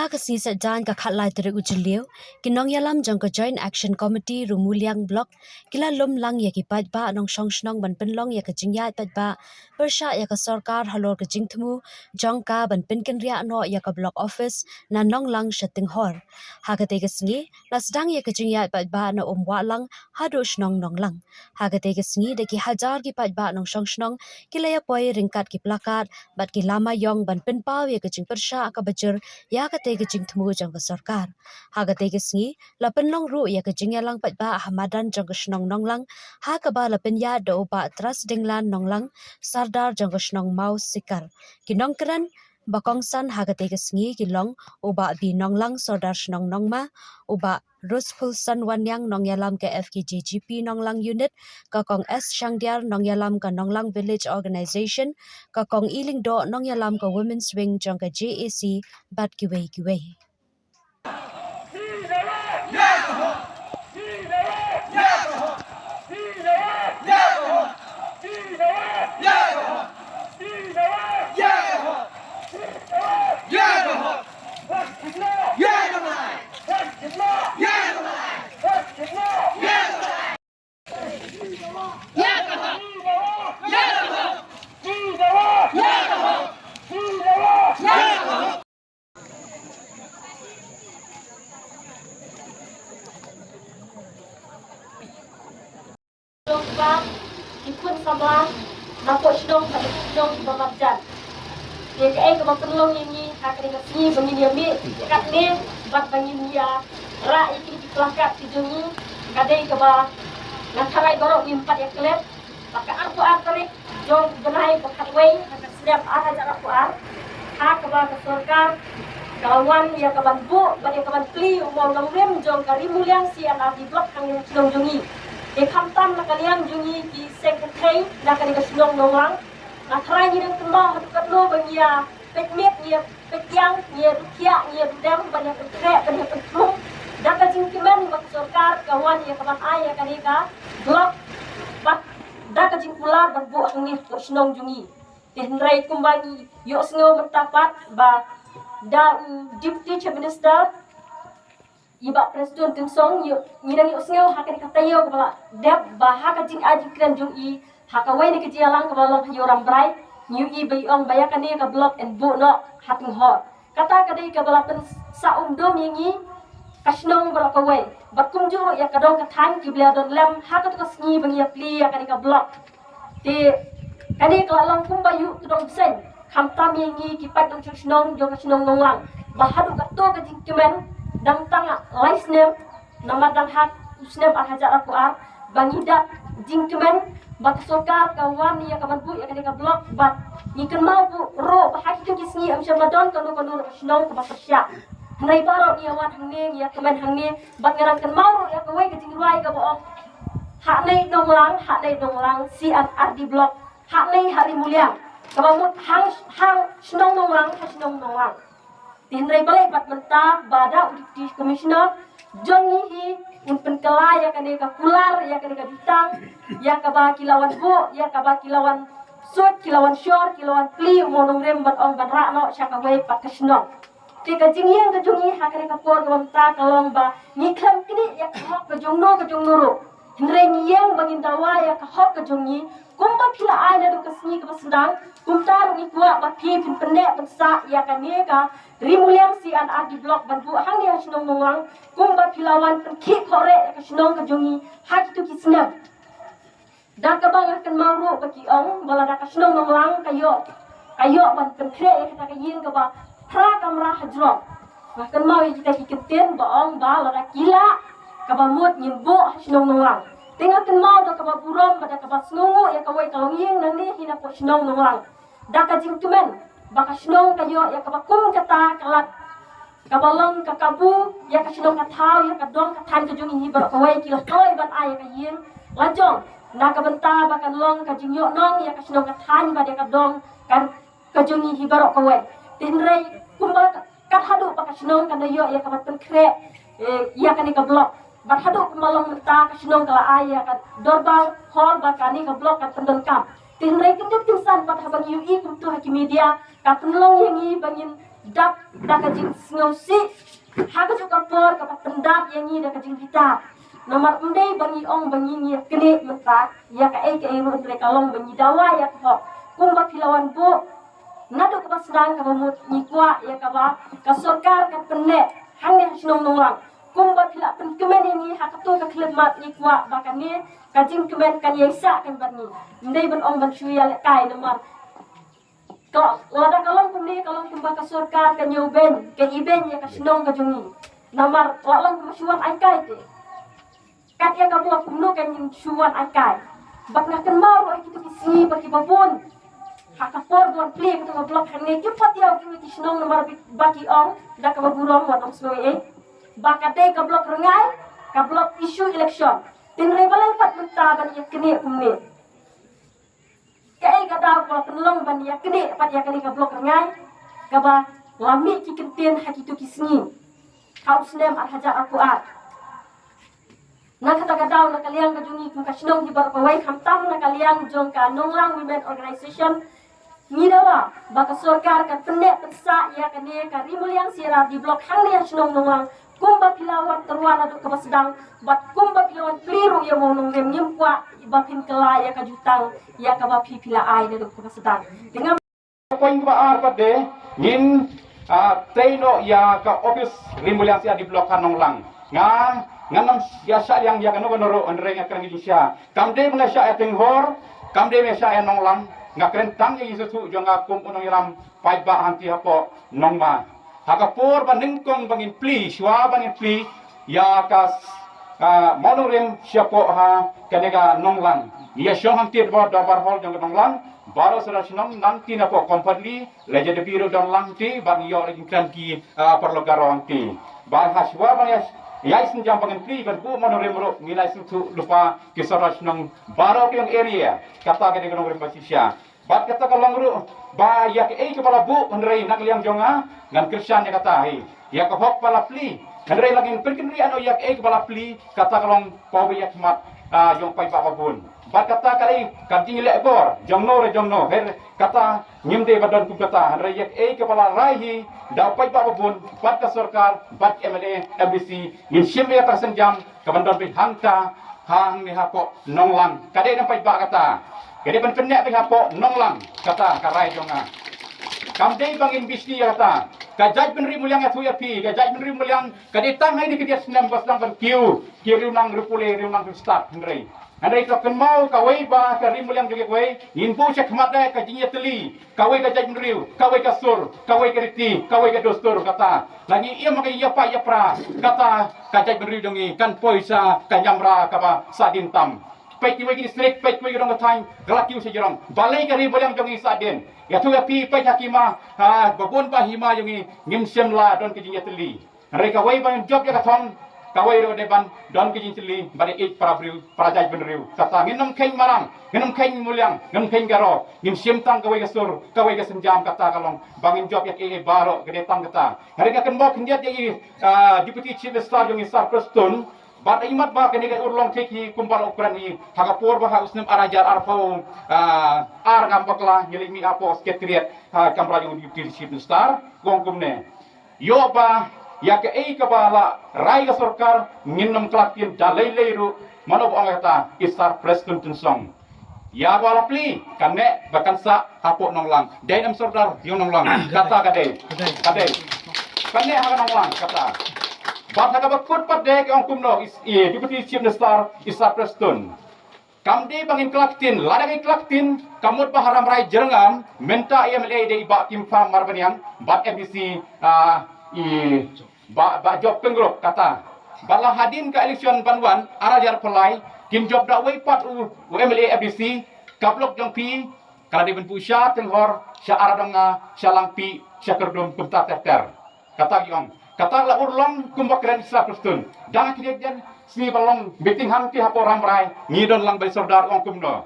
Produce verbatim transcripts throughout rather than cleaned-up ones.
Ha ka sngi Saitjaiñ ka khatlai tarik u Jylliew, ki nongïalam jong ka Joint Action Committee Rumuliang Block ki la lum lang ïa ki paidbah nongshong shnong ban pynlong ïa ka jingïaid paidbah pyrshah ïa ka sorkar halor ka jingthmu jong ka ban pynkynriah noh ïa ka block office na Nonglang sha Tinghor. Ha katei ka sngi la sdang ïa ka jingïaid paidbah na Umwahlang haduh shnong Nonglang. Ha katei ka sngi da ki hajar ki paidbah nongshong shnong ki la ïapoi ryngkat ki plakat bad ki lama ïong ban pynpaw ïa ka jingpyrshah kaba jur ïa katei ka jingthmu jong ka sorkar. Ha katei ka sngi la pynlong ruh ïa ka jingïalang paidbah ha madan jong ka shnong Nonglang, ha kaba la pynïaid da u Bah Tras Dinglan Nonglang, Sardar jong ka shnong Mawsikar. Ki nongkren ba kongsan ha katei ka sngi ki long u Bah B Nonglang, Sordar shnong Nongma, u Bah Rosphulsan Wanniang, nongïalam ka F K J G P Nonglang Unit, ka Kong S Shangdiar, nongïalam ka Nonglang Village Organization, ka Kong E Lyngdoh, nongïalam ka Women's Wing jong ka J A C, bad kiwei kiwei. Ki khun samla na pdeng shnong, ka dei shnong ba marjan. Te kaei kaba pynlong ïa ngi ha kane ka sngi ba ngin ïa mih katne bad ba ngin ïa rah ïa ki plakat ki jong ngi, ka dei kaba nga tharai baroh ngim pat ïa klet. Ba ka arphew ar tarik jong u bnai ba khatwei ha ka snem ar hajar arphew ar, ha kaba ka sorkar ka la wan ïa ka ban buh bad ïa ka ban plie u mawnongrim jong ka Ri Muliang C and R D Block hangne ha shnong jong ngi. Te khamtam na ka liang jong ngi ki seng kynthei na kane ka shnong Nonglang, nga tharai ngi dang kynmaw haduh katno ba ngi ïa peit miet, ngi ïa peit ïang, ngi ïa dukhiah, ngi ïa dudem, ban ïa pynkhreh, ban ïa pynkhlum da ka jingkmen ba ka sorkar ka wan ïa ka ban ai ïa kane ka block, bad da ka jingkular ban buh hangne hapoh shnong jong ngi. Te hynrei kumba ngi ïohsngew mynta pat ba da u Deputy Chief Minister, i Bah Prestone Tynsong, ngi dang ïohsngew ha kane ka taïew kaba la dep ba ha ka jingai jingkren jong i ha kawei na ka jingïalang kaba long ha Ïew Rambrai, ngi ïohi ba i ong ba ïa kane ka block yn buh noh ha Tinghor. Kata ka dei kaba la pynsah umdum ïa ngi ka shnong baroh kawei bad kumjuh ruh ïa ka dong ka thaiñ kiba la don lem ha kato ka sngi ba ngi ïa plie ïa kane ka block. Te kane ka la long kumba ïuh tdong bseiñ, khamtam ïa ngi ki paid nongshong shnong jong ka shnong Nonglang ba haduh kato ka jingkmen dang tang lai snem, namar dang ha u snem ar hajar arphew ar ba ngi dap jingkmen ba ka sorkar ka wan ïa ka ban buh ïa kane ka block, bad ngi kynmaw ruh ba ha kito ki sngi ym shym la don kano kano ruh ka shnong kaba pyrshah. Hynrei baroh ngi ïa wan hangne, ngi ïa kmen hangne, bad nga dang kynmaw ruh ïa kawei ka jingrwai kaba ong, "Hangne Nonglang, hangne Nonglang, C and R D Block, hangne ha Ri Muliang." Kaba mut hang, hang shnong Nonglang ha shnong Nonglang. Te hynrei balei pat mynta ba da u Deputy Commissioner jong ngi hi un pynkylla ïa kane ka kular, ïa kane ka jutang, ïa kaba ki la wan buh, ïa kaba ki la wan sut, ki la wan shor, ki la wan plie u mawnongrim ban ong ban rah noh sha kawei pat ka shnong. Te ka jingïeng ka jong ngi ha kane ka por kaba mynta ka long ba ngi khlem knieh ïa ka hok ka jong no ka jong no ruh. Hynrei ngi ïeng ba ngin dawa ïa ka hok ka jong ngi, kumba phi la ai naduh ka sngi kaba sdang, kumta ruh ngi kwah ba phi phin pynneh pynsah ïa kane ka Ri Muliang C and R D Block ban buh hangne ha shnong Nonglang, kumba phi la wan pynkhih khohreh ïa ka shnong ka jong ngi ha kito ki snem. Da kaba nga kynmaw ruh ba ki ong ba lada ka shnong Nonglang ka ïoh, ka ïoh ban pynkhreh ïa kata ka ïing kaba phra kamra hajrong. Nga kynmaw ïa kita ki kyntien ba ong ba lada ki lah, kaba mut ngin buh ha shnong Nonglang. Te nga kynmaw da kaba burom bad da kaba sngewnguh ïa kawei ka longïing nangne hi na poh shnong Nonglang. Da ka jingkmen ba ka shnong ka ïoh ïa kaba kum kata ka lad kaba long ka kabu ïa ka shnong ka thaw, ïa ka dong ka thaiñ ka jong ngi hi baroh kawei, ki la kloi ban ai ïa ka ïing la jong na ka bynta ba kan long ka jingïohnong ïa ka shnong ka thaiñ bad ïa ka dong ka, ka jong ngi hi baroh kawei. Te hynrei kumba ka, kat haduh ba ka shnong kan da ïoh ïa kaba pynkhreh, eh, ïa kane ka block. Bad haduh kumba long mynta ka shnong ka la ai ïa ka dorbar hall ba kane ka block kan pyndonkam. Te hynrei kyndit kynsan pat haba ngi ïohi kumto ha ki media, ka pynlong ïa ngi ba ngin dap da ka jingsngewsih ha ka juh ka por kaba pyndap ïa ngi da ka jingbitar. Namar ym dei ba ngi ong ba ngi ngi knieh mynta ïa kaei kaei ruh, hynrei ka long ba ngi dawa ïa ka hok. Kumba phi la wan buh naduh kaba sdang kaba mut, ngi kwah ïa kaba ka sorkar kan pynneh hangne ha shnong Nonglang. Kumba phi la pynkmen ïa ngi ha kato ka khyllipmat, ngi kwah ba kane ka jingkmen kan ïaisah kan bad ngi. Ym dei ban ong ban shu ïalehkai namar ka, lada ka long kumne ka long kumba ka sorkar ka ñiew beiñ, ka ibeiñ ïa ka shnong ka jong ngi. Namar la long kumba shu wan ai kai te. Kat ïa ka block kumno kan ngin shu wan ai kai. Bad nga kynmaw ruh ïa kito ki sngi ba kiba bun ha ka por ba wan plie kato ka block hangne, ki patiaw kiwei ki shnong namar ba ki ong da kaba burom, wat ym sngew ei, ba ka dei ka block rngai, ka block issue election. Hynrei balei pat mynta ban ïa knieh kumne? Kaei ka daw kaba pynlong ban ïa knieh pat ïa kane ka block rngai kaba la mih ki kyntien ha kito ki sngi ha u snem ar hajar arphew ar? Na kata ka daw, na ka liang ka jong ngi kum ka shnong hi baroh kawei, khamtam na ka liang jong ka Nonglang Women Organization, ngi dawa ba ka sorkar kan pynneh pynsah ïa kane ka Ri Muliang C R R D block hangne ha shnong Nonglang, kumba phi la wan tyrwa naduh kaba sdang bad kumba phi la wan plie ruh ïa u mawnongrim. Ngim kwah ba phin kylla ïa ka jutang ïa kaba phi phi la ai naduh kaba sdang. Te nga Point kaba ar pat de, ngin, ah, tei noh ïa ka office Ri Muliang C R D block ha Nonglang. Nga, ngan ym ïa shah liang ïa kano kano ruh, hynrei nga kren ka jingshisha. Kam dei ba nga shah ïa Tenghor, kam dei ba nga shah ïa Nonglang. Nga kren tang ïa i suthu jong nga kum u nongïalam paidbah hangtei hapoh Nongma. Ha ka por ba nyngkong ba ngin plie, shuwa ba ngin plie ïa ka, ah, mawnongrim shapoh ha kane ka Nonglang, ngi ïa shong hangtei ha dorbar hall jong ka Nonglang. Baroh sawdong shnong nangtei napoh Komparli, leit da biru don lang hangtei bad ngi ïoh ïa ki kren ki, ah, paralok Garo hangtei. Bad ha shuwa ba ngi ïa, ïa sienjam ba ngin plie ban buh mawnongrim ruh, ngi la sngewthuh lypa ki sawdong shnong baroh ki ïong area. Kata ka dei ka nongrim ba shisha. Bad kata ka long ruh ba ïa kaei kaba la buh, hynrei na ka liang jong nga ngan kyrshan ïa kata hi. Ïa ka hok ba la plie, hynrei la ngin pynkynriah noh ïa kaei kaba la plie, kata ka long paw ba ïa khmat, ah, jong paidbah ba bun. Bad kata ka dei ka jingleh bor jong no re jong no. Hynrei kata ngim dei ba don kum kata, hynrei ïa kaei kaba la rai hi da u paidbah ba bun bad ka sorkar bad M L A M D C, ngin shim ïa ka sienjam kaban don beit hangta, hangne hapoh Nonglang. Ka dei ban paidbah kata. Ka dei ban pynneh beit hapoh Nonglang kata ka rai jong nga. Kam dei ba ngin bishni ïa kata. Ka jaitbynriew Muliang, ïathuh ïa phi, ka jaitbynriew Muliang ka dei tang ha kine ki diat snem ba sdang ban kiew ki riewlang riewpule, riewlang riewstad, hynrei, hynrei to kynmaw kawei ba ka Ri Muliang jong ngi kawei, ngin buh shakhmat da ka jingïatylli. Kawei ka jaitbynriew, kawei ka sur, kawei ka riti, kawei ka dustur kata. La ngi im ha ka ïapait ïapra kata, ka jaitbynriew jong ngi kan poi sha ka niamra kaba sahdien tam. Peit kiwei ki district, peit kiwei ki dong ka thaiñ, ka la kiew sha jrong. Balei ka Ri Muliang jong ngi sahdien? Ïathuh ïa phi, peit ha ki hima, ha, ba bun ba hima jong ngi ngim shym la don ka jingïatylli. Hynrei kawei ba ngin jop ïa ka thong, kawei ruh dei ban don ka jingtylli ba dei ïeit para briew, para jaitbynriew. Kata ngin ym kheiñ Maram, ngin ym kheiñ Muliang, ngin ym kheiñ Garo, ngin shim tang kawei ka sur, kawei ka sienjam. Kata ka long ba ngin jop ïa kaei baroh, ka dei tang kata. Hynrei nga kynmaw khyndiat ïa i, ah, Deputy Chief Minister jong ngi Sir Prestone, bad i mat ba kane ka urlong thik hi kumba la u kren hi ha ka por ba ha u snem ar hajar arphew, ah, ar ngam bakla, ngi leit mih hapoh Secretariat, ha kamra jong u Deputy Chief Minister, u ong kumne. Ïoh ba ïa kaei kaba la rai ka sorkar ngin ym khlad ktien da lei lei ruh, mano ba ong kata? I Sir Prestone Tynsong. Ïa ba la plie, kan neh ba kan sah hapoh Nonglang. Dei nam sordar ïong Nonglang. Kata ka dei. Ka dei. Kan neh ha ka Nonglang kata. Bad ha kaba kut pat de ka ong kumno i, i Deputy Chief Minister, i Sir Prestone. Kam dei ba ngin khlad ktien, lada ngin khlad ktien, ka mut ba ha Rambrai Jyrngam mynta i M L A dei i Bah Kimfam Marbaniang bad M D C, ah, i Bah, Bah Job Pyngrope kata. Bad la hadien ka election ban wan ar hajar arphew lai, kin jop da uwei pat u, u M L A M D C, ka block jong phi ka la dei ban buh sha Tenghor, sha Aradonga, sha Langpih, sha Kyrdum, kumta ter ter. Kata ki ong. Kata la urlong kumba kren Sir Prestone. Dang ha kine ki sngi ba long meeting hangtei hapoh Rambrai, ngi don lang bad i sordar, ong kumno.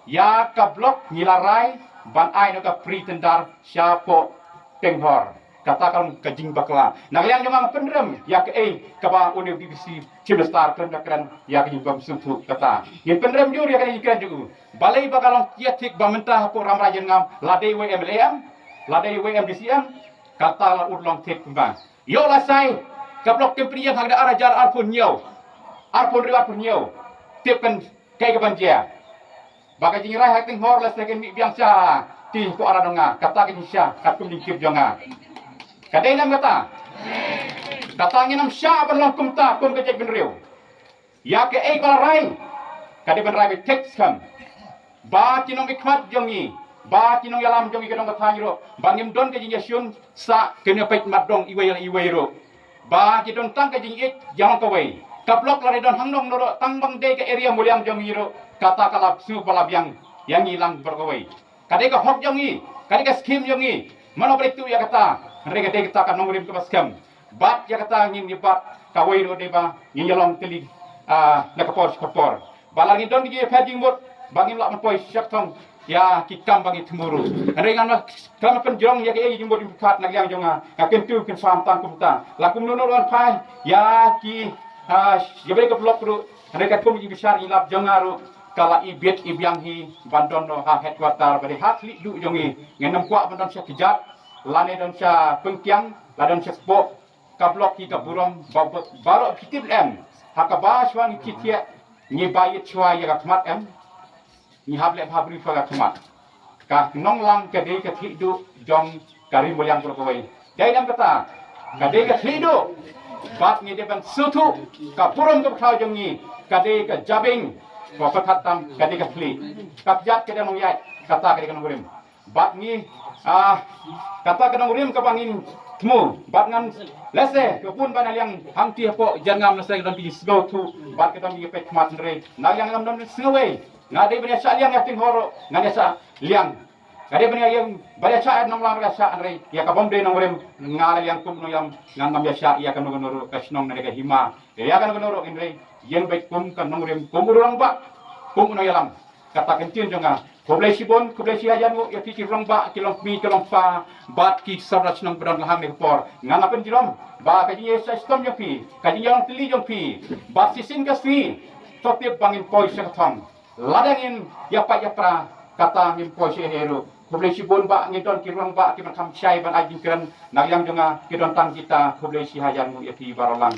Ïa ka block ngi la rai ban ai noh ka free tender shapoh Tenghor. Kata ka long ka jingbakla. Na ka liang jong nga nga pynrem ïa kaei kaba une u Deputy Chief Minister kren, ka kren ïa ka jingbymsngewthuh kata. Ngin pynrem jur ïa ka jingkren jong u. Balei ba ka long ïa thik ba mynta hapoh Rambrai Jyrngam la dei uwei M L A em, la dei uwei M D C em, Kata la urlong tip kumba. Ïoh lashai ka block company ïa ka da ar hajar arphew hynñiew. Arphew hynriew arphew hynñiew. Tip kan kaei kaban jia. Ba ka jingrai ha ka tynghor lashai kan mih biang sha. Ti ko ara dong nga. Kata ka jingshisha. Katkum jingtip jong nga. Ka dei nam kata. Kata ngin ym shah ban long kumta kum ka jaitbynriew. Ïa kaei ba la rai. Ka dei ban rai beit thik skhem. Ba ki nongmihkhmat jong ngi, ba ki nongïalam jong ngi ka dong ka thaiñ ruh, ba ngim don ka jingïashun sah kane peit mat dong iwei la iwei ruh. Ba ki don tang ka jingïeit jong kawei. Ka block la dei don hangnong noh ruh tang ban dei ka area Muliang jong ngi ruh. Kata ka la shu ba la biang ïa ngi lang bor kawei. Ka dei ka hok jong ngi, ka dei ka skim jong ngi. Mano ba dei tu ïa kata, hynrei ka dei kata ka nongrim kaba skhem. Bad ïa kata ngin ïa bad kawei ruh dei ba ngin ïa long tylli, ah, na ka por sha ka por. Ba la ngin don ki jingïapher jingmut ba ngin lah ban poi sha thong ïa ki kam ba ngin thmu ruh. Hynrei ngan ma khlem pynjrong ïa ka ïa jingmut jingpyrkhat na ka liang jong nga. Nga kyntu kynsan tang kumta. La kumno no ban phai ïa ki, ah, ïa ba dei ka block ruh. Hynrei katkum jingbishar jinglap jong nga ruh ka la i biet i biang hi ban don noh ha headquarter ba dei ha khlieh duh jong ngi. Ngin ym kwah ban don sha kjat lane don sha pynkiang la don sha kpoh. Ka block hi ka burom ba, ba, baroh ki tip em ha kaba shuwa ngi ki thiah ngi ba ïit shuwa ïa ka khmat em. Ngi hap leh bha briew shuwa ka khmat. Ka nonglang ka dei ka khlieh duh jong ka ri Muliang baroh kawei. Dei nam kata ka dei ka khlieh duh. Bad ngi dei ban sngewthuh ka burom ka bthaw jong ngi ka dei ka jabieng. Ba pyrkhat tam ka dei ka khlieh. Ka kjat ka dei nongïaid kata ka dei ka nongrim. Bad ngi, ah, kata ka nongrim kaba ngin thmu bad ngan lehse ka bun ba na liang hangti hapoh Jyrngam lehse ka don ki sngewthuh bad ka don ki peit khmat hynrei na liang ngam don sngewei. Nga dei ban ïa shah liang ïa tynghor ruh ngan ïa shah liang. Nga dei ban ïa ïa ban ïa shah ïa nonglang ruh ïa shah hynrei ïa ka bym dei nongrim nga la liang kum nongïalam ngan ym ïa shah ïa kano kano ruh ka shnong ne ka hima ïa kano kano ruh hynrei ïeng beit kum ka nongrim kum u rangbah kum u nongïalam. Kata ka ktien jong nga. Khublei shibun, khublei shihajar nguh ïa phi ki rangbah, ki longkmie, ki longkpa bad ki sordar shnong ba don la hangne ka por. Nga nga pynjulor ba ka jingïashitom jong phi, ka jingïalong tylli jong phi bad shisien ka sngi to tip ba ngin poi sha ka thong. Lada ngin ïapait ïapra kata ngin poi sha ïa ruh. Khublei shibun ba ngin don ki rangbah ki ban kham shai ban ai jingkren na ka liang jong nga ki don tang kita. Khublei shihajar nguh ïa phi baroh lang.